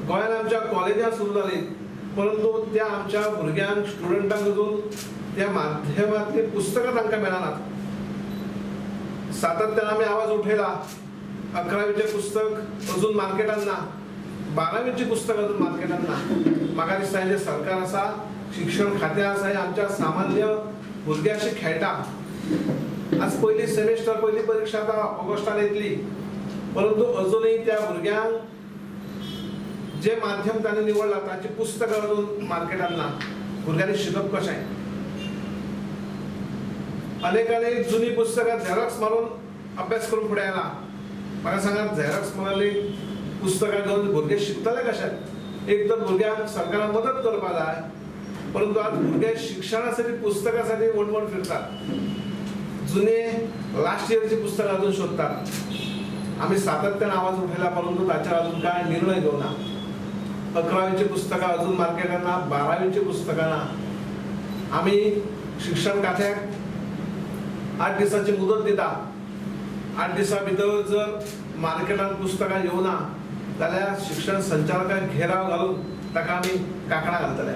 गोंयांत आमच्या कॉलेजां सुरू जालीं, परंतु त्या आमच्या भुरग्यांक स्टुडंटांक अजून त्या माध्यमांतलीं पुस्तकां तांकां मेळनात. सातत्यान आमी आवाज उठयला. 11वीचें पुस्तक अजून मार्केटान ना, 12वीचें पुस्तक अजून मार्केटान ना. म्हाका दिसता हें जें सरकार आसा, शिक्षण खातें आसा, हें आमच्या सामान्य भुरग्यांशी खेळटा. आज पयली सेमिस्टर, पयली परिक्षा आतां ऑगस्टान येतली, परंतु अजूनय त्या भुरग्यांक जे माध्यम तांणी निवडलां ताची पुस्तकां अजून मार्केटान ना. भुरग्यांनी शिकप कशें? अनेकांनी जुनी पुस्तकां झेरॉक्स मारून अभ्यास करून फुडें आयला. म्हाका सांगात, झेरॉक्स मारली पुस्तकां घेवन भुरगे शिकतले कशे? एक तर भुरग्यांक सरकारान मदत करपाक जाय, परंतु आज भुरगे शिक्षणासाठी पुस्तकासाठी वणवण फिरतात. जुने लास्ट इयरची पुस्तकां अजून सोदतात. आमी सातत्यान आवाज उठयला, परंतु ताचेर अजून कांय निर्णय घेवना. 11वीची पुस्तकां अजून मार्केटान ना, 12वीची पुस्तकां ना. आमी शिक्षण खात्याक 8 दिसांची मुदत दिता. 8 दिसां भितर जर मार्केटान पुस्तकां येवना जाल्यार शिक्षण संचालकाक घेराव घालून ताका आमी कांकणां घालतले.